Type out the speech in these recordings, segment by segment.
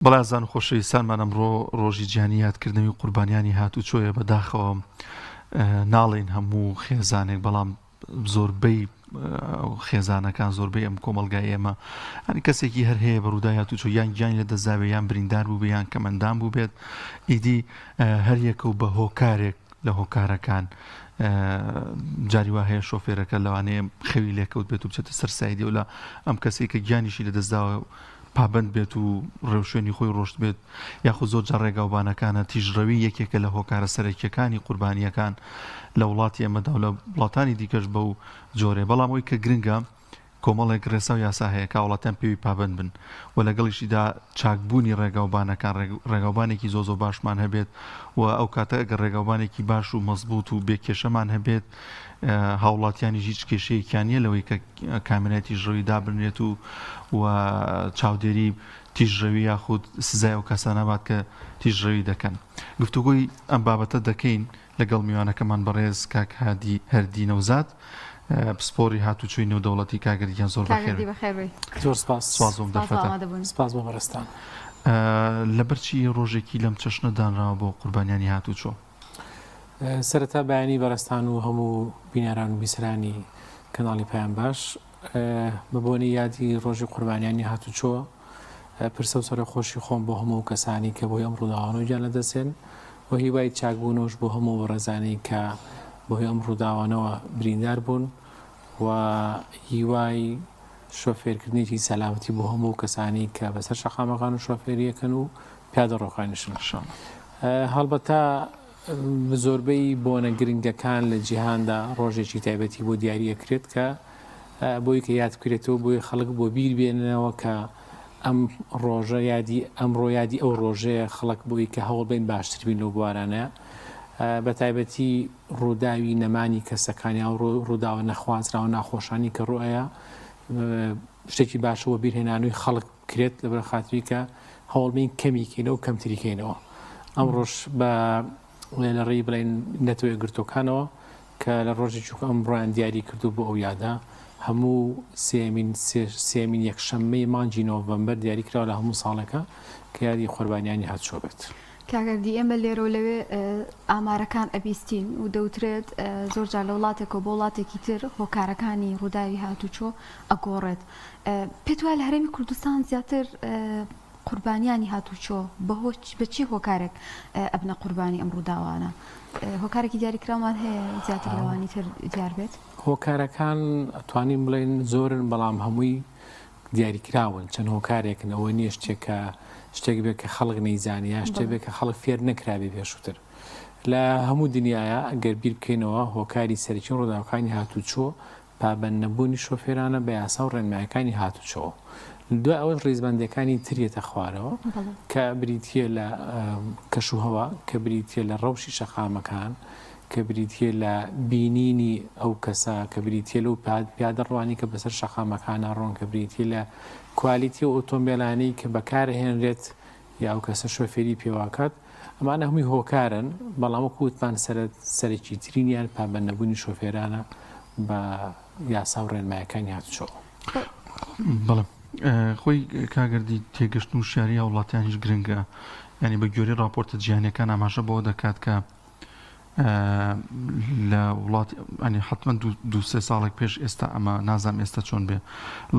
بەڵێ ئازیزان و خۆشەویستانمان ئەمڕۆ ڕۆژی جیهانی یادکردنەوەی قوربانیانی هاتوچۆیە بەداخەوە ناڵێین هەموو خێزانێک بەڵام زۆربەی خێزانەکان زۆربەی ئەم کۆمەلگای ئێمە هەنی کەسێکی هەر هەیە بە ڕووداوی هاتوچۆ یان گیانی لە دەستداوێ یان بریندار بوو یان کەمەندان بوو بێت ئیدی هەر یەکە و بە هۆکارێک لە هۆکارەکان جاری وا هەیە شۆفێرەکە لەوانەیە خەوی لێکەوت بێت و بچێتە سەر سایدی و لە ئەم کەسێک کە گیانیشی لەدەستداوە پابەند بێت و ڕێوشوێنی خۆی ڕۆشت بێت یاخود زۆر جار ڕێگاوبانەکانە تیژڕەوی یەکێکە لە هۆکارە سەرەکیەکانی قوربانیەکان لە وڵاتی ئێمەدا و لە وڵاتانی دیکەش بەو جۆرەیە بەڵام ئەوی کە گرنگە کۆمەڵێک ڕێسا و یاسا هەیە کە هاوڵاتیان پێوی پابەند بن و لەگەڵیشیدا چاکبوونی ڕێگاوبانەکان ڕێگاوبانێکی زۆ زۆر باشمان هەبێت و ئەو کاتە ئەگەر ڕێگاوبانێکی باش و مەزبوط و بێ کێشەمان هەبێت هاوڵاتیانیش هیچ کێشەیەکیان نییە لەوەی کە کامێرای تیژڕەوی دابنرێت و و چاودێری تیژڕەوی یاخود سزای ئەو کەسانە بات کە تیژڕەوی دەکەن. گفتوگۆی ئەم بابەتە دەکەین لەگەڵ میوانەکەمان بەڕێز کاک هادی هەردی نەوزاد پسپۆڕی هاتوچۆی نێودەوڵەتی کاک هەردی گیان زۆر کاک هەردی بەخێربێی. بەخێربێی. زۆر سپاس. سپاس بۆ ئەم سپاس بۆ دەرفەتە. ئامادەبوون. سپاس بۆ بەڕێزتان. لەبەرچی ڕۆژێکی لەم چەشنە دانراوە بۆ قوربانیانی هاتوچۆ؟ سەرەتا بەیانی بەڕێزتان و هەموو بینەران و بیسەرانی کەناڵی پەیام باش بە بۆنەی یادی ڕۆژی قوربانیانی هاتوچۆ پرسە و سەرەخۆشی خۆم بۆ هەموو کەسانی کە بۆی ئەم ڕووداوانەوە گیان لەدەستێن و هیوای چاکبوونەوەش بۆ هەموو بەڕێزانی کە بەهۆی ئەم ڕووداوانەوە بریندار بوون و هیوای شۆفێرکردنێکی سەلامەتی بۆ هەموو کەسانی کە بەسەر شەقامەکان و شۆفێریەکەن و پیادەڕۆکانیشن. هەڵبەتە زۆربەی بۆنە گرنگەکان لە جیهاندا ڕۆژێکی تایبەتی بۆ دیاری ئەکرێت کە بۆی کە یاد بکرێتەوە بۆی خەڵک بۆ بیر بێنەوە کە ئەم ڕۆژە یادی ئەمڕۆ یادی ئەو ڕۆژەیە خەڵک بۆی کە هەوڵ بین باشتر بین لەو بوارانە بە تایبەتی ڕووداوی نەمانی کەسەکان یا ڕووداوە نەخوازراوە ناخۆشانی کە ڕوئەیە شتێکی باشە بۆ بیرهێنانەوەی خەڵک بکرێت لەبەر خاتری کە هەوڵبین کەمی کەینەوە کەمتری کەینەوە ئەمڕۆش بە لە ڕێی بڵێن نەتەوە یەکگرتووەکانەوە کە لە ڕۆژی چووک ئەمڕۆیان دیاری کردو بۆ ئەو یادە هەموو سێمین سێمین یەکشەممەی مانگی نۆڤەمبەر دیاری کراوە لە هەموو ساڵێکە کە یادی قوربانیانی هاتوچۆ بێت. کاک ئەردی ئێمە لێرە و لەوێ ئامارەکان ئەبیستین و دەوترێت زۆر جار لە وڵاتێکەوە بۆ وڵاتێکی تر هۆکارەکانی ڕووداوی هاتوچۆ ئەگۆڕێت پێت وایە لە هەرێمی کوردستان زیاتر قوربانیانی هاتوچۆ بەهۆ بە چی هۆکارێک ئەبنە قوربانی ئەم ڕووداوانە هۆکارێکی دیاریکراومان هەیە زیاتر لەوانی تر دیار بێت؟ هۆکارەکان ئەتوانین بڵێین زۆرن بەڵام هەمووی دیاریکراون چەند هۆکارێکن ئەوە نییە شتێک کە شتێک بێت کە خەڵک نەیزانانی یا شتێک بێت کە خەڵک فێر نەکرابێ پێشووتر لە هەموو دنیاە ئەگەر بیر بکەینەوە هۆکاری سەرەکی ڕووداوەکانی هاتوچۆ پابەند نەبوونی شۆفێرانە بە یاسا و ڕێنمایەکانی هاتوچۆ دوای ئەوەش ڕیزبەندیەکانی تر یەتە خوارەوە کە بریتیە لە کەشوهەوا کە بریتیە لە ڕەوشی شەقامەکان کە بریتیە لە بینینی ئەو کەسە کە بریتیە لەو پیادەڕوانی کە بەسەر شەقامەکانە ڕۆن کە بریتیە لە کوالیتی و ئۆتۆمبیلانەی کە بەکارهێنرێت یا ئەو کەسە شۆفێری پێواکات ئەمانە هەمووی هۆکارن بەڵام وەکو وتمان سەرەکی ترینیان پابەند نەبوونی شۆفێرانە بە یاسا و ڕێنمایەکانی هاتوچۆ. بەڵێ خۆی کاگەردی تێگەشتن و شاری هاوڵاتیانیش گرنگە ینی بە گوێرەی راپۆرتە جیهانیەکان ئاماژە بەوە دەکات کە لە وڵاتی ئەنی حتمما دو سێ ساڵێک پێش ئێستا ئەمە نازام ئێستا چۆن بێ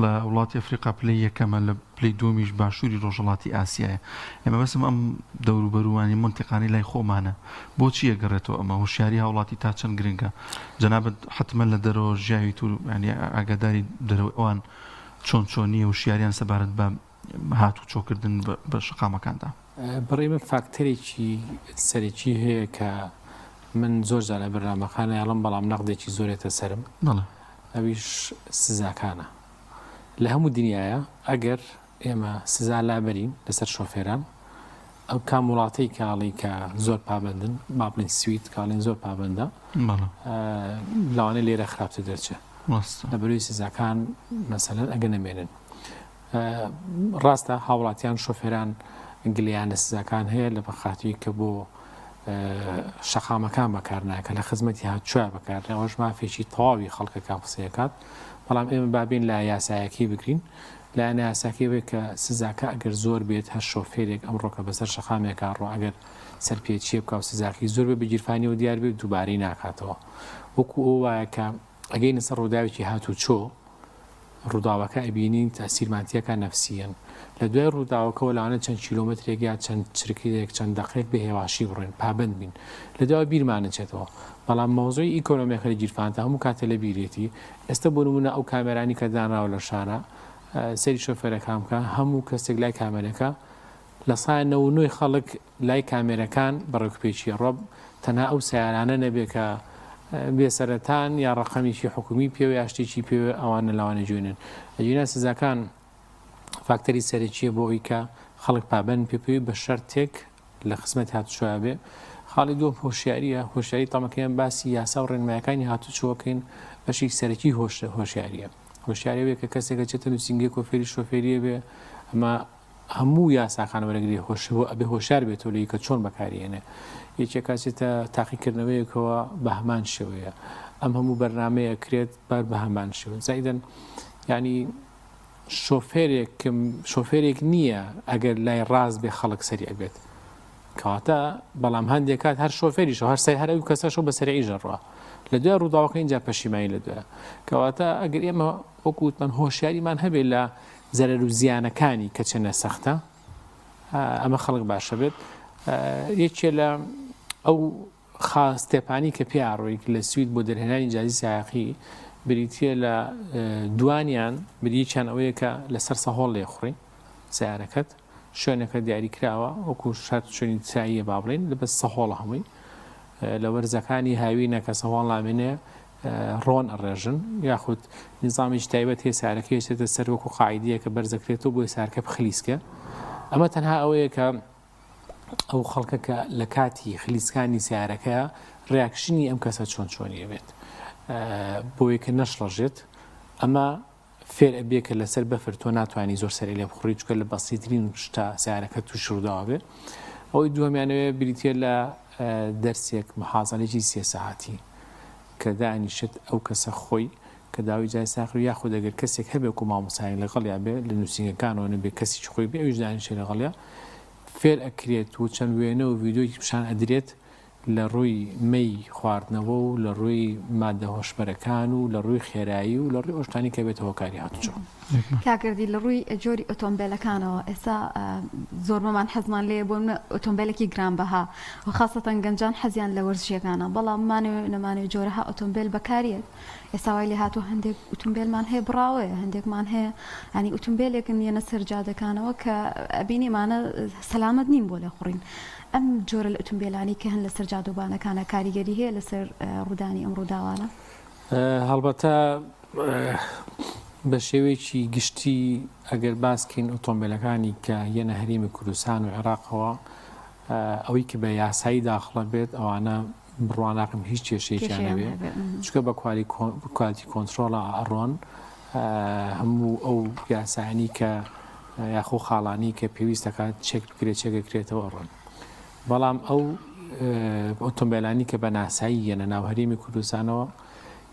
لە وڵاتی ئەفریقا پلەی یەکەمە لە پلەی دووەمیش باشووری ڕۆژهەڵاتی ئاسیایە ئێمە بەسم ئەم دەوروبەروانی منتیقانی لای خۆمانە بۆچی ئەگەڕێتەوە ئەمە هۆشیاری هاوڵاتی تا چەند گرنگە جەنابت حتمما لە دەرەوە ژیاویت و ینی ئاگاداری دەرەوەی ئەوان چۆن چۆنیە وشیاریان سەبارەت بە هاتوچۆکردن بە شەقامەکاندا؟ بەڕای من فاکتەرێکی سەرەکی هەیە کە من زۆر جار لە بەرنامەکان ئەیڵێم بەڵام نەقدێکی زۆرێتە سەرم ئەویش سزاکانە لە هەموو دنیاە ئەگەر ئێمە سزا لابەرین لەسەر شۆفێران ئەو کام وڵاتەی کاڵی کە زۆر پابندن با بڵین سوید کاڵین زۆر پابندە لەوانەیە لێرە خراپتر دەرچێت لە بەروی سزاکان مەسەلەن ئەگە نەمێنن ڕاستە هاوڵاتیان شۆفێران گلیان لە سزاکان هەیە لە بەخاتوی کە بۆ شەقامەکان بەکارناکە لە خزمەتی هاتوچۆ بەکار ئەوەش مافێکی تەواوی خەڵکەکە قسەیەکات بەڵام ئێمە بابین لە یاسایەکەی بگرین. لایەنە یاساکەی ئەوەیە کە سزاکە ئەگەر زۆر بێت هەر شۆفێرێک ئەمڕۆکە بەسەر شەقامێکا ڕۆ ئەگەر سەرپێچیە بکا و سزاکەی زۆر بێ بە گیرفانیەوە دیار بێت دووبارەی ناکاتەوە وەکو ئەوە وایە کە ئەگەینە سەر ڕووداوێکی هاتوچۆ ڕووداوەکە ئەبینین تەئسیرمان تێکا نەفسیەن لە دوای ڕووداوەکەوە لەوانە چەند کیلۆمەترێک یا چەند چرکەیەک چەند دەقەیەک بە هێواشی بڕۆین پابەند بین لە دواوە بیرمان نەچێتەوە بەڵام مەوزوعی ئیکۆنۆمیەکە لە گیرفانتا هەموو کاتێ لە بیرێتی ئێستا بۆ نمونە ئەو کامێرانی کە دانراوە لە شارە سەیری شۆفێرەکان بکە هەموو کەسێک لای کامێرەکە لە سای 99 خەڵک لای کامێرەکان بە ڕێکوپێکی ئەڕوا تەنها ئەو سەیارانە نەبێ کە بێ سەرەتان یا ڕەقەمێکی حکومی پێوە یا شتێکی پێوە ئەوانە لەوانە جوێنن ئەگینا سزاکان فاکتەری سەرەکیە بۆ ئەوی کە خەڵک پابەند پێ پێوی بە شەرتێک لە خزمەت هاتوچۆیا بێ خاڵی دووەم هۆشیاریە هۆشیاری تەمەکەیان باسی یاسا و ڕێنمایەکانی هاتوچۆکەین بەشی سەرەکی هۆش هۆشیاریە هۆشیاری بێ کە کەسێکە چێتە نووسینگەی کۆفێری شۆفێریە بێ ئەمە هەموو یاساکان وەرەگرێ هۆش ئەبێ هۆشیار بێتەوە لێی کە چۆن بەکاری ئێنێ یەکێک ئەچێتە تاقیکردنەوەیەکەوە بە هەمان شێوەیە ئەم هەموو بەرنامەیە کرێت بەر بە هەمان شێوە زایدەن ینی شۆفێرێک شۆفێرێک نییە ئەگەر لای ڕاست بێ خەڵک سەری ئەبێت کەواتە بەڵام هەندێک کات هەر شۆفێریشەوە هەر سەر هەر ئەو کەسەشەوە بە سەرعیژە ڕوە لە دوای ڕووداوەکە اینجا پەشیمانی لە دوای کەواتە ئەگەر ئێمە وەکو وتمان هۆشیاریمان هەبێت لە زەرەر و زیانەکانی کە چەنە سەختە ئەمە خەڵک باشە بێت یەکێ لە ئەو خاستێپانی کە پێیاڕۆیک لە سوید بۆ دەرهێنانی جازی سایەقی بریتە لە دوانیان بریتیان ئەوەیە کە لەسەر سەهۆڵ لێخوڕی سیارەکەت شوێنەکە دیاری کراوە وەکو شەرت شوێنی تراییە با بڵێین لە بەس سەهۆڵە هەمووی لە وەرزەکانی هاوینە کە سەهۆڵ نامێنێ ڕۆن ئەڕێژن یاخود نیزامێکی تایبەت هەیە سارەکەی ئەچێتە سەر وەکو قاعیدەیە کە بەرزەکرێتەوە بۆی سارکە بخلیسکێ ئەمە تەنها ئەوەیە کە ئەو خەڵکە کە لە کاتی خلیسکانی سیارەکە reaction ی ئەم کەسە چۆن چۆنیە بێت بۆیە کە نەشڵەژێت ئەمە فێر ئەبێ کە لەسەر بەفر تۆ ناتوانی زۆر سەری لێ بخوڕی چونکە لە بەسیترین شتا سیارەکە تووشی ڕووداو ئەبێ. ئەوەی دووەمیانەوێ بریتیە لە دەرسێک محازەرەیەکی سێ سەعاتی کە دانیشێت ئەو کەسە خۆی کە داوای جای ساخر یاخود ئەگەر کەسێک هەبێ وەکو مامۆستایەک لەگەڵیا بێ لە نووسینگەکانەوە نەبێ کەسێکی خۆی بێ ئەویش دانیشێ لەگەڵیا فێر ئەکرێت و چەند وێنە و ڤیدیۆیەکی پیشان ئەدرێت لە ڕووی مەی خواردنەوە و لە ڕووی مادە هۆشبەرەکان و لە ڕووی خێرایی و لە ڕووی ئەو شتانەی کە بێتە هۆکاری هاتوچۆ. کاک گەردی لە ڕووی جۆری ئۆتۆمبێلەکانەوە ئێستا زۆربەمان حەزمان لێیە بۆ نمونە ئۆتۆمبێلێکی گرانبەها و خاسەتەن گەنجان حەزیان لە وەرزشیەکانە بەڵام بمانەوێ نەمانەوێ جۆرەها ئۆتۆمبێل بەکاریەت ئێستا وای لێهاتووە هەندێک ئوتومبێلمان هەیە بڕاوەیە هەندێکمان هەیە ینی ئوتومبێلێکن یەنە سەر جادەکانەوە کە ئەبینی ئەمانە سەلامەت نین بۆ لێخوڕین ئەم جۆرە لە ئوتومبێلانی کە هەن لەسەر جادۆبانەکانە کاریگەری هەیە لەسەر ڕوودانی ئەم ڕووداوانە؟ هەڵبەتە بە شێوەیەکی گشتی ئەگەر باس کەین ئۆتۆمبێلەکانی کە یەنە هەرێمی کوردستان و عێراقەوە ئەوەی کە بە یاسایی داخڵە بێت ئەوانە بڕوا ناکەم هیچ کێشەیەکیان هەبێ چونکە بە quality control ە ئەڕۆن هەموو ئەو یاسایانی کە یاخۆ خاڵانی کە پێویست دەکات چێک بکرێت چێکەکرێتەوە ئەڕۆن بەڵام ئەو ئۆتۆمبیلانی کە بە ناسایی یەنە ناو هەرێمی کوردستانەوە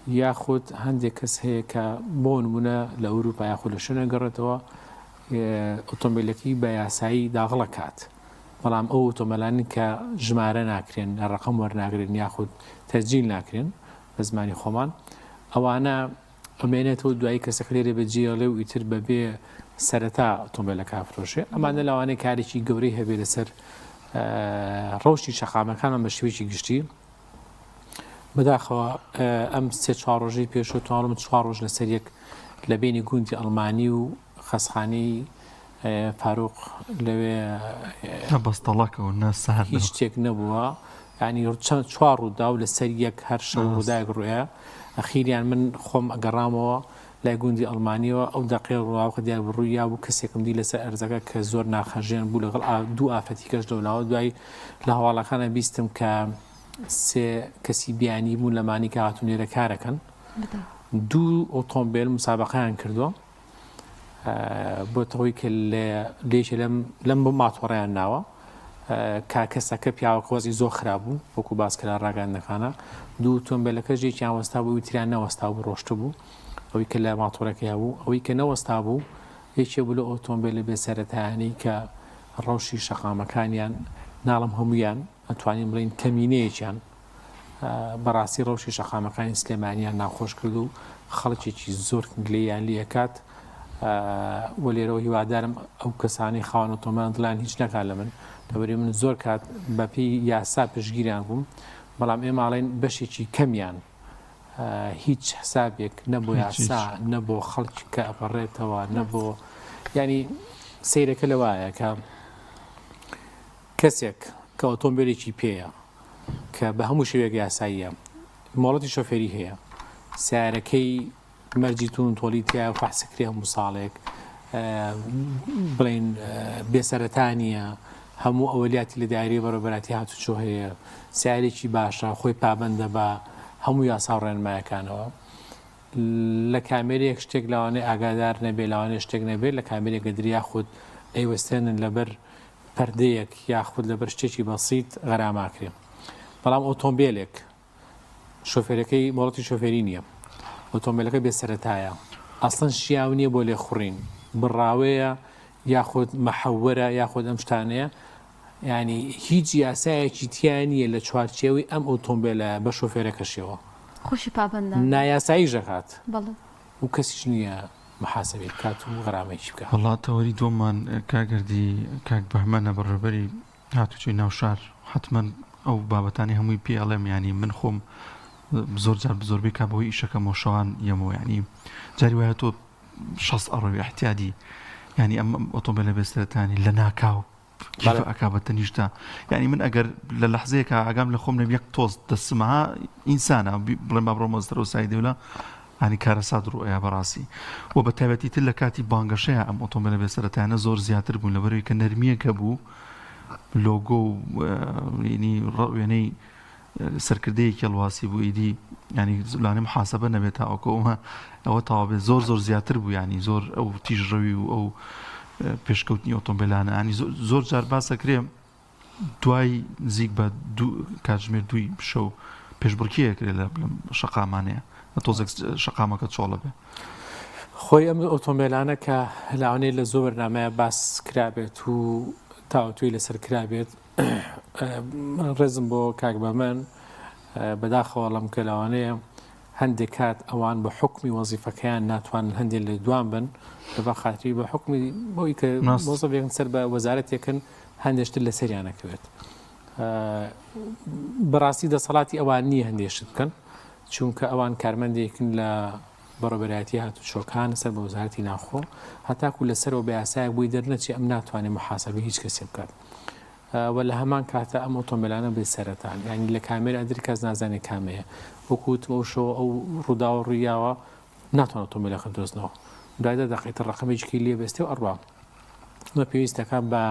یاخود هەندێک کەس هەیە کە بۆ نمونە لە ئەوروپا یاخود لە شوێنە گەڕێتەوە ئۆتۆمبیلەکەی بە یاسایی داغڵە کات بەڵام ئەو ئۆتۆمبێلانەی کە ژمارە ناکرێن، ڕەقەم وەرناگرن یاخود تەسجیل ناکرێن بە زمانی خۆمان، ئەوانە ئەمێنێتەوە دوایی کەسەکە لێرە بەجێڵێ و ئیتر بەبێ سەرەتا ئۆتۆمبێلەکە ئەفرۆشێ. ئەمانە لەوانەیە کارێکی گەورەی هەبێ لەسەر ڕەوشی شەقامەکانمان بە شێوەیەکی گشتی. بەداخەوە ئەم سێ چوار ڕۆژەی پێشوو توانم چوار ڕۆژ لەسەر یەک لە بینی گوندی ئەڵمانی و خەسخانەی فاروق لەوێ نە بەستەڵەکە و نە سارد هیچ شتێک نەبووە ینی چەند چوار ڕوودا و لەسەر یەک هەر شەو ڕووداوێک ڕوویە ئەخیریان من خۆم ئەگەڕامەوە لای گوندی ئەڵمانیەوە ئەو دەقەی ڕووداوەکە دیار بوو ڕووی یابوو کەسێکم دی لەسەر ئەرزەکە کە زۆر ناخەژێن بوو لەگەڵ دوو ئافرەتی کەش لەولاوە دوای لە هەواڵەکانە بیستم کە سێ کەسی بیانی بوون لەمانی کە هاتوون لێرە کارەکەن دوو ئۆتۆمبیل مسابقەیان کردووە بۆتە هۆی کە لێکێ لەم لەم بۆ ماتۆڕیان ناوە کا کەسەکە پیاوەکە وەزی زۆر خراپ بوو وەکو باس کرا ڕاگەاندنەکانە دوو تۆمبیلەکە ژێکیان وەستا بوو تریان نەوەستا بوو ڕۆشت بوو ئەوەی کە لە ماتۆرەکەی هەبوو ئەوەی کە نەوەستا بوو. یەکێ بوو لەو ئۆتۆمبێلە بێ سەرەتایانەی کە ڕەوشی شەقامەکانیان ناڵم هەموویان ئەتوانین بڵێین کەمینەیەکیان بەڕاستی ڕەوشی شەقامەکانی سلێمانیان ناخۆش کرد و خەڵکێکی زۆر گلەییان لێ ئەکات و لێرەوە هیوادارم ئەو کەسانەی خاوەن ئۆتۆمبێلن دڵیان هیچ نەکات لە من لەبەری من زۆر کات بەپێی یاسا پشتگیریان بووم بەڵام ئێمە ئەڵێن بەشێکی کەمیان هیچ حسابێک نە بۆ یاسا نە بۆ خەڵکی کە ئەپەڕێتەوە نە بۆ ینی سیرەکە لەوایە کە کەسێک کە ئۆتۆمبیلێکی پێیە کە بە هەموو شێوەیەک یاساییە مۆڵەتی شۆفێری هەیە سیارەکەی مەرجی توند و تۆڵی تیایە و فەحس کرێ هەموو ساڵێک بڵێن بێسەرەتا نییە هەموو ئەوەلیاتی لە دایرەی بەڕێوەبەرایەتی هاتوچۆ هەیە سیارێکی باشە خۆی پابەندە بە هەموو یاسا و ڕێنمایەکانەوە لە کامێرەیەک شتێک لەوانەیە ئاگادار نەبێ لەوانەیە شتێک نەبێت لە کامێرێک گەدری یاخود ئەیوەستێنن لەبەر پەردەیەک یاخود لەبەر شتێکی بەسیت غەراماکرێ بەڵام ئۆتۆمبیلێک شۆفێرەکەی مۆڵەتی شۆفێری نییە، ئۆتۆمبێلەکە بێ سەرەتایە، ئەسڵەن شیاو نییە بۆ لێخوڕین، بڕاوەیە یاخود مەحەوەرە یاخود ئەم شتانەیە، یانی هیچ یاسایەکی تیا نییە لە چوارچێوەی ئەم ئۆتۆمبێلە بە شۆفێرەکەشیەوە. خۆشی پابەند نابێت. نایاساییش دەکات. بەڵێ. و کەسیش نییە محاسەبەی بکات و غەرامەیەکی بکات. وەڵا تەوەری دووەممان کاک گەردی کاک بەهمەنە بەڕێوەبەری هاتوچۆی ناو شار حەتمەن ئەو بابەتانەی هەمووی پێ ئەڵێم یانی من خۆم زۆر جار زۆربەی کا بەهۆی ئیشەکەمەوە شەوان یەمەوە یانی جاری وایە تۆ شەست ئەڕۆی احتیادی یانی ئەم ئۆتۆمبیلە بێسەرەتانی لە ناکاو کیفە ئەکا بە تەنیشتا یانی من ئەگەر لە لەحزەیەکا ئاگام لە خۆم نەبی یەک تۆز دەسمەها ئینسانە بڵێم با بڕۆمە سەرەوە سای دەولا ینی کارەسات ڕوئەیا بەڕاستی و بە تایبەتی تر لە کاتی بانگەشەیە ئەم ئۆتۆمبیلە بێ سەرەتایانە زۆر زیاتر بوون لەبەرەوەی کە نەرمییەکە بوو لۆگۆ و ینی وێنەی سەرکردەیەکی هەڵواسی بوو ئیدی ینی لانێ محاسبە نەبێت تاوەکو ئەومە ئەوە تەواو بێت زۆر زۆر زیاتر بوو ینی زۆر ئەو تیژڕەوی و ئەو پێشکەوتنی ئۆتۆمبیلانە ینی زۆر جار باسەکرێ دوای نزیک بە دوو کاتژمێر دووی شەو پێشبڕکێ ئەکرێ لە شەقامانەیە تۆزێک شەقامەکە چۆڵە بێ. خۆی ئەم ئۆتۆمبێلانە کە لەوانەیە لە زۆر بەرنامەیە باس کرابێت و تاوتوێی لەسەر کرابێت ڕێزم بۆ کاک بەمەن بەداخەوە ئەڵێم کە لەوانەیە هەندێک کات ئەوان بە حوکمی وەزیفەکەیان ناتوانن هەندێک لێدوان بن لەبەر خاتری بە حوکمی بۆی کە مۆزەفێکن سەر بە وەزارەتێکن هەندێک شتر لەسەریان ئەکەوێت بەڕاستی دەسەڵاتی ئەوان نییە هەندێک شت بکەن چونکە ئەوان کارمەندێکن لە بەڕێوەبەرایەتی هاتوچۆکان سەر بە وەزارەتی ناوخۆ هەتاکو لەسەرەوە بە یاسایەک بۆی دەرنەچێ ئەم ناتوانێت محاسبەی هیچ کەسێ بکات و لە هەمان کاتە ئەم ئۆتۆمبیلانە بێ سەرەتان یعنی لە کامێرا ئەدر کەس نازانێت کامەیە وەکو وتم ئەو شەوە ئەو ڕووداوە ڕوویاوە ناتوان ئۆتۆمبیلەکە دۆزنەوە دوای دە دەقەی تر ڕەقەمێکی لێ بەستێ و ئەڕوا ئەمە پێویست دەکات بە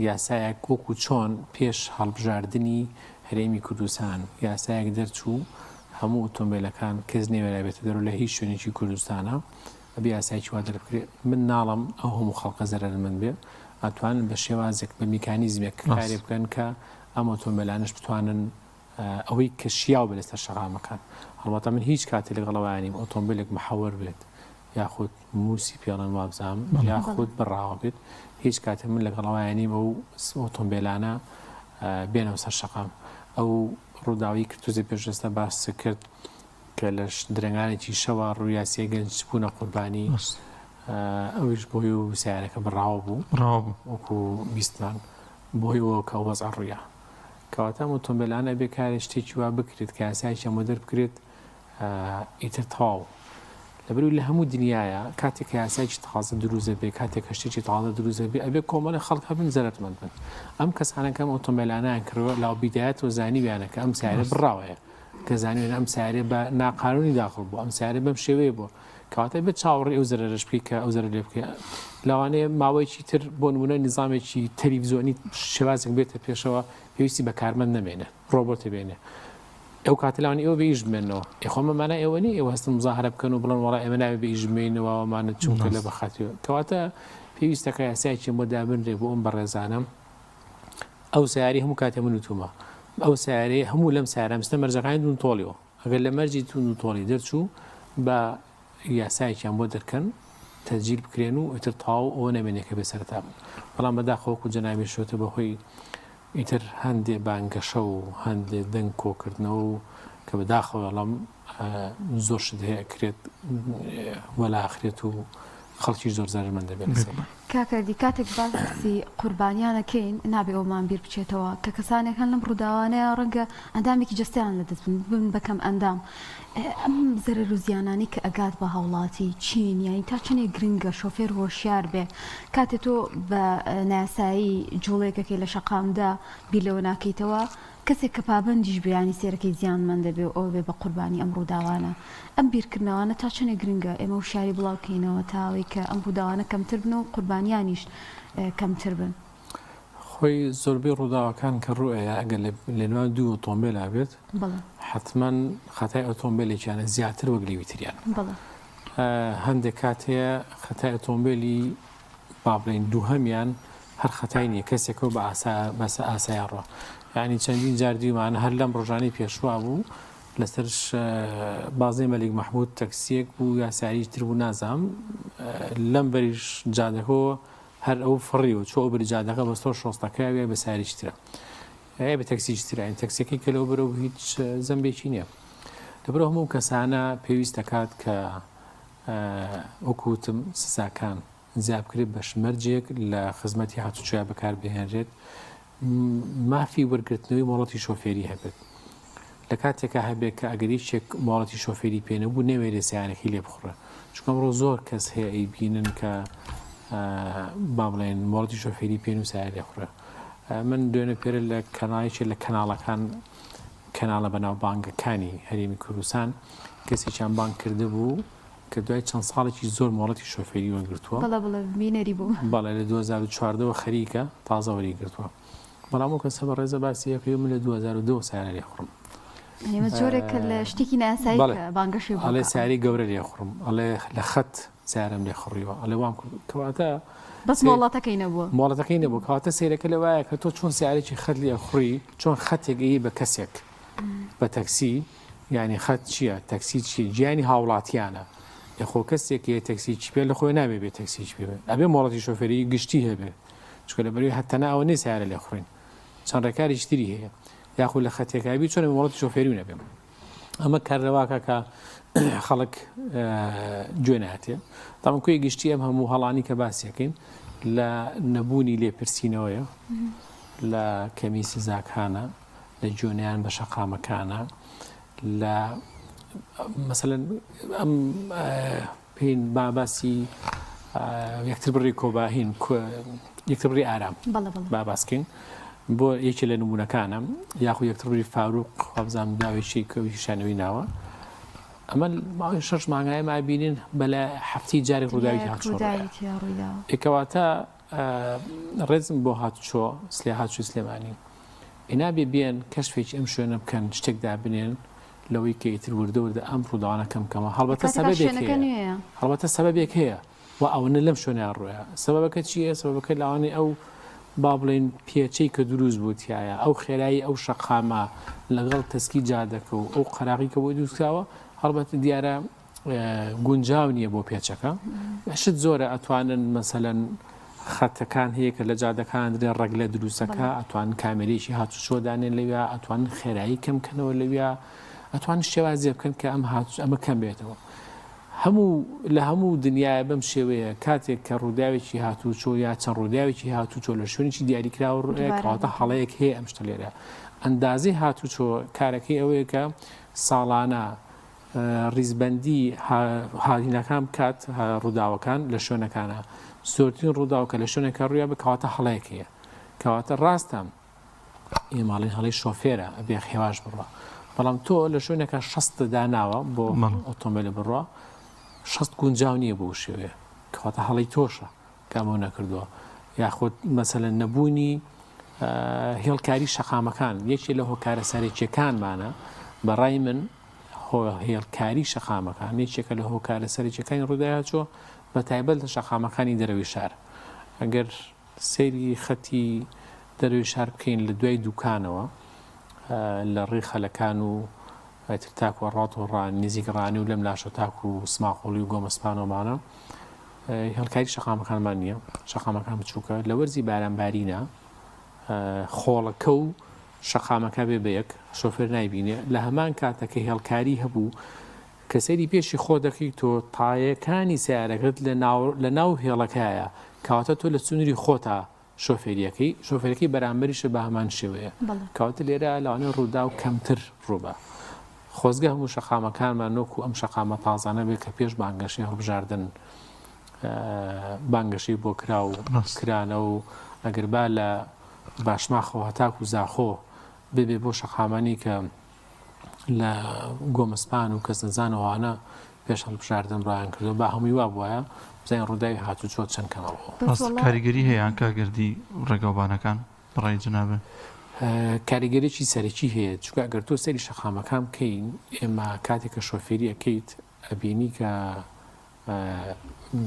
یاسایەک وەکو چۆن پێش هەڵبژاردنی هەرێمی کوردستان یاسایەک دەرچوو هەموو ئۆتۆمبیلەکان کەس نەوێرا بێتە دەرەوە لە هیچ شوێنێکی کوردستانە ئەبێ یاسایەکی وا دەربکرێ من ناڵم ئەو هەموو خەڵکە زەرەرمەند بێ ئەتوانن بە شێوازێک بە میکانیزمێک کارێ بکەن کە ئەم ئۆتۆمبیلانەش بتوانن ئەوەی کە شیاو بێت لەسەر شەقامەکان. هەڵبەتە من هیچ کاتێ لەگەڵ ئەوەیا نیم ئۆتۆمبیلێک محەوەر بێت یاخود موسی پێڵێن وابزانم یاخود بڕاوە بێت هیچ کاتێ من لەگەڵ ئەوەیا نیم ئەو ئۆتۆمبیلانە بێنەوە سەر شەقام. ئەو ڕووداوی کە تۆزێ پێش ئێستا باست کرد کە لە درەنگانێکی شەوە ڕوویا سێ گەنج بوونە قوربانی ئەویش بۆی و سیارەکە بڕاوە بوو وەکو بیستمان بۆی ئەوە کە وەزع ڕوویا کەواتە ئەم ئۆتۆمبێلانە ئەبێ کارێ شتێکی وا بکرێت کە یاسایەکیان بۆ دەربکرێت ئیتر تەواو لەبەرئەوەی لە هەموو دنیاە کاتێک کە یاسایەکی تازە دروست دەبێ کاتێک کە شتێکی تازە دروست دەبێ ئەبێ کۆمەڵی خەڵک هەبن زەرەرمەند بن ئەم کەسانە کە ئەم ئۆتۆمبێلانیان کڕیوە لاو بیدایەتەوە زانیویانە کە ئەم سیارە بڕاوەیە کە زانیویانە ئەم سیارە بە ناقانونی داخڵ بوو ئەم سیارە بەم شێوەیە بووە کەواتە بێت چاوەڕێی ئەو زەرەرەش بکەی کە ئەو زەرەر لێ بکەی لەوانەیە ماوەیەکی تر بۆ نمونە نیزامێکی تەلەڤیزیۆنی شێوازێک بێتە پێشەوە پێویستی بە کارمەند نەمێنێ ڕۆبۆتە بێنێ ئەو کاتە لەوانەیە ئێوە بێ ئیش بمێنەوە ئێ خۆ ئەمە مانای ئەوە نییە ئێوە هەستن مزاهرە بکەن و بڵێن وەڵا ئێمە نابێ بێ ئیش بمێنەوە ئەوانە چونکە لە بەخاتری کەواتە پێویستە کە یاسایەکی بۆ دابنرێ بۆ ئەم بەڕێزانە ئەو سیاری هەموو کاتێ من وتومە ئەو سیارەیە هەموو لەم سیارە مستە مەرجەکانی دوون تۆڵیەوە ئەگەر لە مەرجی توند و تۆڵی دەرچوو با یاسایەکیان بۆ دەرکەن. تەجیل بکرێن و ئیتر تەواو ئەوە نەمێنێ کە بێ سەرەتا بن. بەڵام بەداخەوە وەکو جەنابیش وتت بەهۆی ئیتر هەندێ بانگەشە و هەندێ دەنگ کۆکردنەوە و کە بەداخەوە ئەڵێم زۆر شت هەیە ئەکرێت وەلا ئەخرێت و خەڵکیش زۆر زەرەرمەند دەبێت لەسەری. کاک هەردی کاتێک باسی قوربانیان ئەکەین نابێ ئەوەمان بیر بچێتەوە کە کەسانێک هەن لەم ڕووداوانەیە ڕەنگە ئەندامێکی جەستەیان لەدەست بن ببن بە کەم ئەندام ئەم زەرەر و زیانانەی کە ئەگات بە هاوڵاتی چین یانی تا چەندێک گرنگە شۆفێر هۆشیار بێ کاتێ تۆ بە نایاسایی جوڵەیەکەکەی لە شەقامدا بیر لەوە ناکەیتەوە کەسێک کە پابەندیش بێ یانی سێرەکەی زیانمەند دەبێ و ئەوە بێ بە قوربانی ئەم ڕووداوانە. ئەم بیرکردنەوانە تا چەندێک گرنگە ئێمە وشیاری بڵاو کەینەوە تا ئەوەی کە ئەم ڕووداوانە کەمتر بن و قوربانیانیش کەمتر بن؟ خۆی زۆربەی ڕووداوەکان کە ڕوو ئەیا ئەگەر لە نێوان دوو ئۆتۆمبێلا بێت حەتمەن خەتای ئۆتۆمبێلێکیانە زیاتر وەک لەوی تریان. هەندێک کات هەیە خەتای ئۆتۆمبێلی با بڵێین دووهەمیان هەر خەتای نییە کەسێکەوە بە ئاسا بەسە ئاسایە ڕۆ یعنی چەندین جار دیومانە هەر لەم ڕۆژانی پێشوا بوو لەسەر بازنەی مەلیک مەحمود تەکسیەک بوو یا ساریش تر بوو نازام لەم بەریش جادەکەەوە هەر ئەو فڕیوە چۆ ئەو بەری جادەکە بەستۆ شۆستەکە وێ بە ساریش ترە بە تەکسیش ترە تەکسیەکەی کە لەو بەرەو هیچ زەمبێکی نییە لەبەرەوە هەموو کەسانە پێویست دەکات کە وەکو وتم سزاکان زیاد بکرێت بەش مەرجێک لە خزمەتی هاتوچۆیا بەکار بهێنرێت مافی وەرگرتنەوەی مۆڵەتی شۆفێری هەبێت لە کاتێکا هەبێت کە ئەگەر یەکێک مۆڵەتی شۆفێری پێ نەبوو نەوێرێ سیارەکەی لێ بخوڕێ چونکە ئەمڕۆ زۆر کەس هەیە ئەیبینن کە با بڵێن مۆڵەتی شۆفێری پێ و سیارە لێ خوڕێ من دوێنێ پێرە لە کەناڵێکی لە کەناڵەکان کەناڵە بەناوبانگەکانی هەرێمی کوردستان کەسێکیان بانگ کردبوو کە دوای چەند ساڵێکی زۆر مۆڵەتی شۆفێری وەرگرتووە. بەڵێ بەڵێ بینەری بووم. بەڵێ لە 2014 وە خەریکە تازە وەری گرتووە. بەڵام ئەو کەسە بەڕێزە باسی ئەکەی من لە 2002 وە سەیارە لێخوڕم. ئێمە جۆرێکە لە شتێکی نایاسایی کە بانگەشەی بۆ ئەڵێ سەیارەی گەورە لێخوڕم ئەڵێ لە خەت سەیارەم لێ خوڕیوە ئەڵێ وام کرد کەواتە بەس مۆڵەتەکەی نەبووە. مۆڵەتەکەی نەبوو کەواتە سەیرەکە لەوایە کە تۆ چۆن سەیارەیەکی خەت لێ ئەخوڕی چۆن خەتێک ئەیی بە کەسێک بە تەکسی یانی خەت چییە تەکسی چییە گیانی هاوڵاتیانە ئێ خۆ کەسێک هەیە تەکسی چی پێ لە خۆی نابێ بێ تەکسی چی پێ بێ ئەبێ مۆڵەتی شۆفێری گشتی هەبێ چونکە لەبەرەوەی هەر تەنها ئەوە نییە سەیارە لێ خوڕین چەند ڕێکارێکی تری هەیە یاخود لە خەتێکابی چۆن مۆڵەتی شۆفێری و نەبێ ئەمە کار لەواکە کە خەڵک گوێ ناتێ تاوان کوێ گشتی ئەم هەموو هەڵانی کە باسیەکەین لە نەبوونی لێپرسینەوەیە لە کەمی سزاکانە لە جوێنیان بە شەقامەکانە لە مەسەلەن ئەم پێین با باسی یەکتر بڕی کۆباهین یەکتر بڕی ئارام با باسکەین بۆ یەکێ لە نمونونەکانە یاخو یەکتر بری فاروق وابزانام ناوێکی کەوی شانەوەی ناوە ئەمە ماوەی شەش مانگایە مابینین بەلە هەفتی جارێک ڕووداوی هاتوچۆ کەواتە ڕێزم بۆ هاتوچۆ سلێ هاتوچۆی سلێمانی ئێ نابێ بێن کەشفێکی ئەم شوێنە بکەن شتێک دابنێن لەوەی کە ئیتر وردە وردە ئەم ڕووداوانە کەم کەمە هەڵبەتە سەبەبێک هەیە هەڵبەتە سەبەبێک هەیە و ئەوەنە لەم شوێنە ڕووە سەبەبەکە چییە سەبەبەکە لاوانی ئەو با بڵێن پێچەی کە دروست بوو تایە ئەو خێرایی ئەو شەقامە لەگەڵ تەسکی جادەکە و ئەو قەراغی کە بۆی دروستکراوە هەڵبەتە دیارە گونجاو نییە بۆ پێچەکە شت زۆرە ئەتوانن مەسەلەن خەتەکان هەیە کە لە جادەکان درێ ڕەگ لە دروستەکە ئەتوان کامێرێکی هاتوچۆ دانێن لەویا ئەتوان خێرایی کەم کەنەوە لەویا ئەتوان شێوازێ بکەن کە ئەم هات ئەمە کەم بێتەوە هەموو لە هەموو دنیاە بەم شێوەیە کاتێک کە ڕووداوێکی هاتوچۆ یا چەند ڕووداوێکی هاتوچۆ لە شوێنێکی دیاریکراوە ڕووەیە کەواتە هەڵەیەک هەیە ئەم شتە لێرە ئەندازەی هاتوچۆ کارەکەی ئەوەیە کە ساڵانە ڕیزبەندی هاوینەکان بکات ڕووداوەکان لە شوێنەکانە زۆرترین ڕووداو کە لە شوێنێکە ڕوویا بە کەواتە هەڵەیەک هەیە کەواتە ڕاستە ئێماڵین هەڵی شۆفێرە ئەبێ هێواش بڕە بەڵام تۆ لە شوێنەکە شەست داناوە بۆ ئۆتۆمبیل بڕە شەست گونجاو نییە بۆ شێوەیە کەواتە هەڵی تۆشە کە ئەمەو نەکردووە یاخود مەسەلەن نەبوونی هێڵکاری شەقامەکان یەکێ لە هۆکارە سەرەکیەکانمانە بەڕای من هێڵکاری شەقامەکان یەکێکە لە هۆکارە سەرەکیەکانی ڕووداوی بە تایبەت لە شەقامەکانی دەرەوەی شار ئەگەر سەیری خەتی دەرەوەی شار بکەین لە دوای دوکانەوە لە ڕێی خەلەکان و تر تاکو ڕات و ڕان نزیک ڕانی و لەم لاشە تاکو سماقوڵی و گۆمەسپانەوەمانە. هێڵکاری شەقامەکانمان نییە، شەقامەکان بچووکە، لە وەرزی بارانبارینە خۆڵەکە و شەقامەکە بێ بە یەک، شۆفێر نایبینێ، لە هەمان کاتە کە هێڵکاری هەبوو کە سەیری پێشی خۆ دەکەی تۆ تایەکانی سەیارەکەت لە ناو لە ناو هێڵەکایە کەواتە تۆ لە سنووری خۆتا شۆفێریەکەی شۆفێرەکەی بەرامبەریشە بە هەمان شێوەیە کەواتە لێرە لەوانەیە ڕووداو کەمتر ڕووبا خۆزگە هەموو شەقامەکانمان وەکو ئەم شەقامە تازانە بێت کە پێش بانگەشەی هەڵبژاردن بانگەشەی بۆ کرا و کرانە و ئەگەر با لە باشماخەوە هەتاکو زاخۆ ببێ بۆ شەقامانی کە لە گۆمەسپان و کەسنەزان و ئەوانە پێش هەڵبژاردن ڕایان کردووە با هەمووی وا بوایە بزانین ڕووداوی هاتوچۆ چەند کەمە بوو. ڕاستە کاریگەری هەیە یان کاک گەردی ڕێگاوبانەکان بەڕای جەنابت؟ کاریگەریی سەرەکی هەیە چونکە ئەگەر تۆ سەیری شەقامەکان بکەین ئێمە کاتێک کە شۆفێری ئەکەیت ئەبینی کە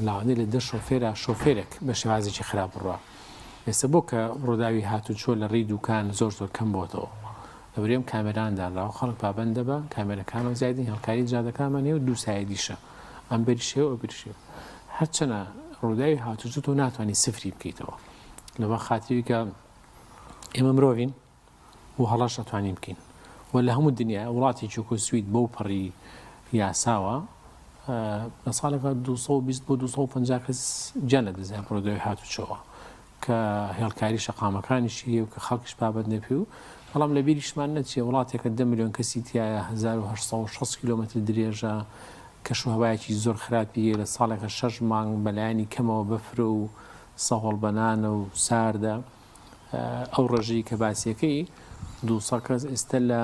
لەوانەیە لە دە شۆفێرا شۆفێرێک بە شێوازێکی خراپ بڕوا. ئێستا بۆ کە ڕووداوی هاتوچۆ لە ڕێی دوکان زۆر زۆر کەم بۆتەوە لەبەرئەم کامێران دانراوە خەڵک پابەندە بە کامێرەکانەوە زیادی هێڵکاری جادەکانمان هەیە و دوو سایدیشە ئەم بەریش هەیە و ئەو بەریش هەیە هەرچەنە ڕووداوی هاتوچۆ تۆ ناتوانانی سفری بکەیتەوە لەبەر خاتری کە ئێمە مرۆڤین و هەڵەش ئەتوانین بکەین و لە هەموو دنیا وڵاتێکی وەکو سوید بەو پەڕی یاساوە لە ساڵێکا 220 بۆ 250 کەس گیان لە دەستیان پرۆدەوەی هاتوچۆوە کە هێڵکاری شەقامەکانیشی هەیە و کە خەڵکیش پابەند نەبێ و بەڵام لە بیریشمان نەچێ وڵاتێکە 10 ملیۆن کەسی تایە 1860 کیلۆمەتر درێژە کەشوهەوایەکی زۆر خراپی هەیە لە ساڵێکە شەش مانگ بەلایەنی کەمەوە بەفرە و سەهۆڵبەنانە و ساردە ئەو ڕێژەی کە باسیەکەی 200 کەس ئێستا لە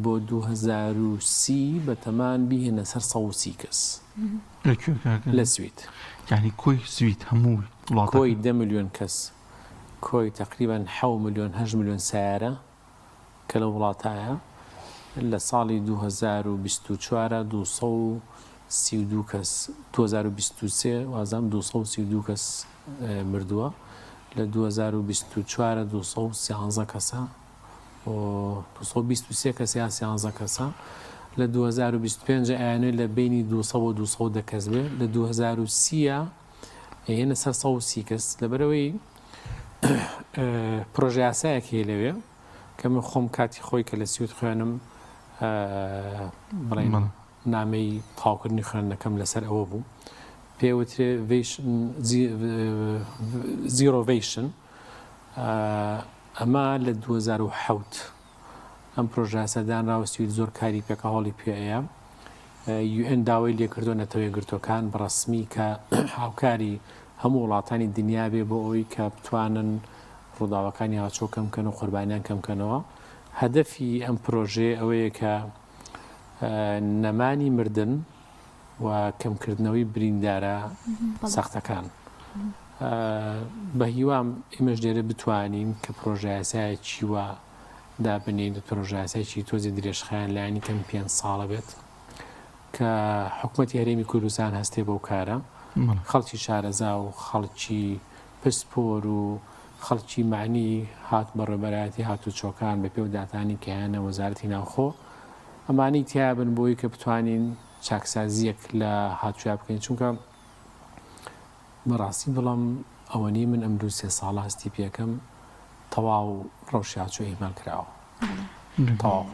بۆ 2030 بەتەمان بیهێنە سەر 130 کەس لە کوێ کاکە؟ لە سوید. یانی کۆی سوید هەموو وڵاتەکە؟ کۆی دە ملیۆن کەس کۆی تەقریبەن حەو ملیۆن هەشت ملیۆن سەیارە کە لەو وڵاتایە لە ساڵی 2024 232 کەس 2023 وازام 232 کەس مردووە لە 2024 213 کەسە و 223 کەس یان 13 کەسە لە 2025 ئەیانەوێت لە بینی 200 بۆ 210 کەس بێ لە 2030 ئەیەنە سەر 130 کەس لەبەرەوەی پرۆژە یاسایەک هەیە لەوێ کە من خۆم کاتی خۆی کە لە سوید خوێنم بڵێن نامەی تەواوکردنی خوێندنەکەم لەسەر ئەوە بوو پێ وترێ zero vision ئەمە لە 2007 ئەم پرۆژاسە دانراوە سوید زۆر کاری پێکە هەوڵی پێەیە UN داوای لێکردو نەتەوە یەکگرتوەکان بەڕسمی کە هاوکاری هەموو وڵاتانی دنیا بێ بۆ ئەوەی کە بتوانن ڕووداوەکانی هاچۆ کەم کەن و قوربانیان کەم کەنەوە هەدەفی ئەم پرۆژەیە ئەوەیە کە نەمانی مردن و کەمکردنەوەی بریندارە سەختەکان. بە هیوام ئێمەش لێرە بتوانین کە پرۆژەیاسایەکی وا دابنێین، پرۆژەیاسایەکی تۆزێ درێژخایەن لایەنی کەم پێنج ساڵە بێت کە حکومەتی هەرێمی کوردستان هەستێ بەو کارە، خەڵکی شارەزا و خەڵکی پسپۆر و خەڵکی مەعنی هات بەڕێوبەرایەتی هاتوچۆکان بە پێ و داتانی کە هەیانە وەزارەتی ناوخۆ ئەمانەی تیا بن بۆی کە بتوانین چاکسازیەک لە هاتویا بکەین چونکە بەڕاستی بڵم ئەوەنی من ئەم دوو سێ ساڵە هەستی پێکەم تەواو ڕەوشی هاتوچۆ ئیهمال کراوە تەواو.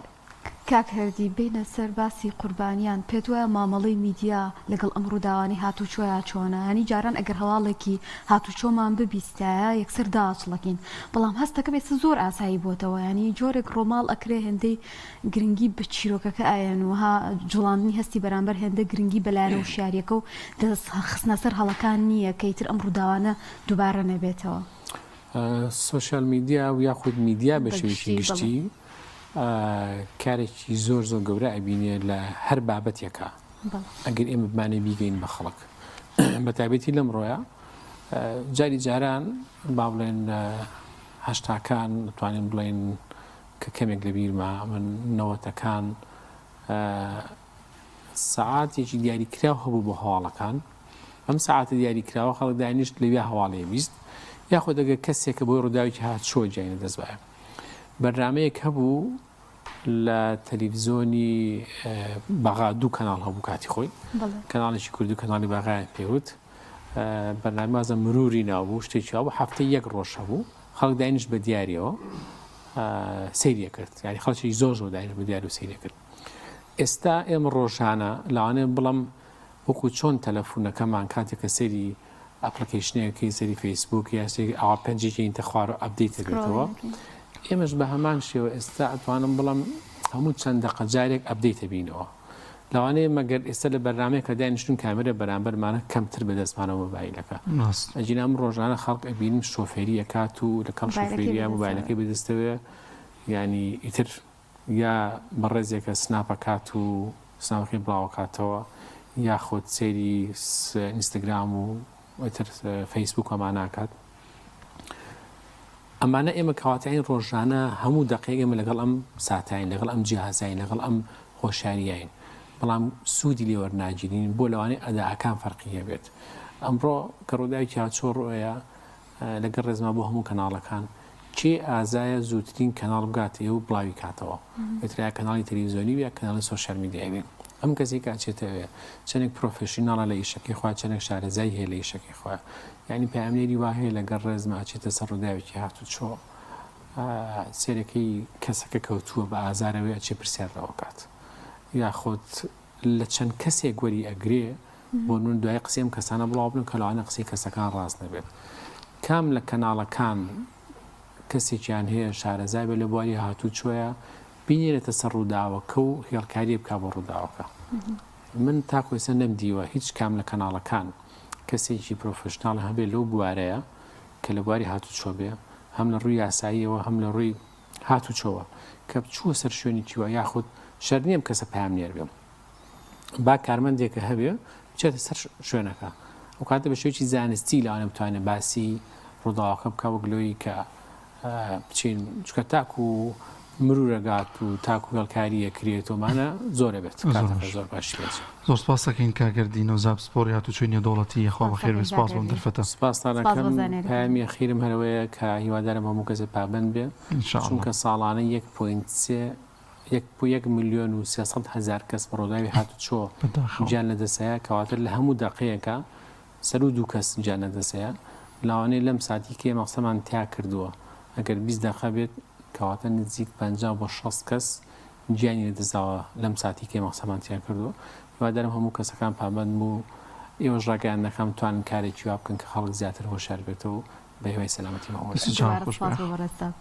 کاک هەردی بێینە سەر باسی قوربانیان، پێت وایە مامەڵەی میدیا لەگەڵ ئەم ڕووداوانەی هاتووچۆیا چۆنە؟ یانی جاران ئەگەر هەواڵێکی هاتووچۆمان ببیستایە یەکسەر داچڵەکین، بەڵام هەستەکەم ئێستا زۆر ئاسایی بۆتەوە، یانی جۆرێک ڕۆماڵ ئەکرێ هێندەی گرنگی بە چیرۆکەکە ئەیەن و ها جوڵاندنی هەستی بەرامبەر هێندە گرنگی بە لایەنە وشیاریەکە و دەست خستنە سەر هەڵەکان نییە کە ئیتر ئەم ڕووداوانە دووبارە نەبێتەوە. سۆشیال میدیا و یاخود میدیا بە شێوەیەکی گشتی کارێکی زۆر زۆر گەورە ئەبینێ لە هەر بابەتێکا ئەگەر ئێمە بمانێ بیگەین بە خەڵک بە تایبەتی لەم ڕۆیە جاری جاران با بڵێن هەشتاکان توانین بڵێن کە کەمێک لە بیرمە من نەوەتەکان سەعاتێکی دیاریکراو هەبوو بۆ هەواڵەکان ئەم سەعاتە دیاریکراوە خەڵک دانیشت لەویا هەواڵی 20 یاخود ئەگەر کەسێکە بۆی ڕووداوێکی هات چۆ گیانی لەدەست بایە بەرنامەیەک هەبوو لە تەلەڤزیۆنی بەغا دوو کەناڵ هەبوو کاتی خۆی کەناڵێکی کوردی و کەناڵی بەغایان پێوت. بەرنامەی وازە مروری ناو بوو شتێکی وا بوو هەفتەی یەک ڕۆژ هەبوو خەڵک داینیشت بە دیاریەوە سەیری کرد یعنی خەڵکی زۆر زۆر داینیشت بە دیار و سەیری کرد ئێستا ئێمە ڕۆژانە لەوانەیە بڵم وەکو چۆن تەلەفونەکەمان کاتێک کە سەیری application ێکی سەری فەیسبوک یا سەیری ئاوا پەنجێکی ئینتە خوار و update بێتەوە ئێمەش بە هەمان شێوە ئێستا ئەتوانم بڵم هەموو چەند دەقە جارێک update بینەوە لەوانەیە مەگەر ئێستا لە بەرنامەیەکە دانیشتون کامێرە بەرامبەرمانە کەمتر بەدەستمانەوە مۆبایلەکە ئەگینا ئەم ڕۆژانە خەڵک ئەبینم شۆفێری ئەکات و لەکەڵ شۆفێریە مۆبایلەکەی بەدەستەوەیە یعنی ئیتر یا بەڕێزێکە snap ئەکات و سناپەکەی بڵاوەکاتەوە یاخود سەیری ئینستاگرام و ئیتر فەیسبوک ئەمانە ئەکات ئەمانە ئێمە کەواتەین ڕۆژانە هەموو دەقەیەک ئێمە لەگەڵ ئەم ساتاین لەگەڵ ئەم جیهازین لەگەڵ ئەم هۆشیاریین بەڵام سوودی لێ وەرناگیرین بۆ لەوانەیە ئەداکان فەرقی هەبێت ئەمڕۆ کە ڕووداوێکی هاتوچۆ ڕووەیە لەگەڵ ڕێزما بۆ هەموو کەناڵەکان کێ ئازایە زووترین کەناڵ بگاتێ و بڵاوی کاتەوە ئیتر یا کەناڵی تەلەڤیزیۆنی یا کەناڵی social media ی بێ ئەم کەسێک کە ئەچێتە ئەوێ چەندێک professional ە لە ئیشەکەی خۆی چەندێک شارەزای هەیە لە ئیشەکەی خۆی یعنی پەیامنێری وا هەیە لەگەڵ ڕێزما ئەچێتە سەر ڕووداوێکی هاتوچۆ سێرەکەی کەسەکە کەوتووە بە ئازارەوەی ئەچێ پرسیار لەوە کات یاخود لە چەند کەسێک وەری ئەگرێ بۆ نمونە دوای قسەی ئەم کەسانە بڵاو بن کە لەوانە قسەی کەسەکان ڕاست نەبێت کام لە کەناڵەکان کەسێکیان هەیە شارەزا بێت لە بواری هاتوچۆیە بینێرێتە سەر ڕووداوەکە و هێڵکاریە بک بۆ ڕووداوەکە من تاکو ئێستا نەمدیوە هیچ کام لە کەناڵەکان کەسێکی professional هەبێ لەو بوارەیە کە لە بواری هاتوچۆ بێ هەم لە ڕووی یاساییەوە هەم لە ڕووی هاتوچۆوە کە چووە سەر شوێنێکی وا یاخود شەرت نییە ئەم کەسە پەیامنێر بێ با کارمەندێکە هەبێ بچێتە سەر شوێنەکە ئەو کاتە بە شێوەیەکی زانستی لەوانە بتوانێت باسی ڕووداوەکە بکە وەک لەوەی کە بچین چکە تاکو مرورەگات و تاکو هێڵکاریە کرێتۆمانە زۆرە بێت کاتەکە زۆر باش بێت. زۆر سپاس دەکەین کاک گەردی نەوزاد پسپۆڕی هاتوچۆی نێودەوڵەتی یەخوا بەخێر بێی سپاس بۆم دەرفەتە. سپاستان سپاس بۆ ئەکەم زانیاریەکان. پەیامی ئەخیرم هەرەوەیە کە هیوادارم هەموو کەسێ پابەند بێ ان شاء اللە. چونکە ساڵانە یەک point سێ یەک پو یەک ملیۆن و 300 هەزار کەس بە ڕووداوی هاتوچۆ بەداخەوە. گیان لەدەسەیە کەواتە لە هەموو دەقەیەکا سەروو دوو کەس گیان لەدەسەیە لاوانەیە لەم ساتی کە ئێمە قسەمان تیا کردووە ئەگەر 20 دەقە بێت کەواتە نزیک 50 بۆ 60 کەس گیانی لەدەستداوە لەم ساتی کە ئێمە قسەمان تیا کردووە هیوادارم هەموو کەسەکان پابەند بن و ئێوەش ڕاگەیاندنەکان بتوانن کارێکی وا بکەن کە خەڵک زیاتر هۆشیار بێتەوە و بە هیوای سەلامەتی بۆ هەموو دەست و لایەک. چاوت دووبارە خۆش سپاس بێ. بۆ بەڕێزتان.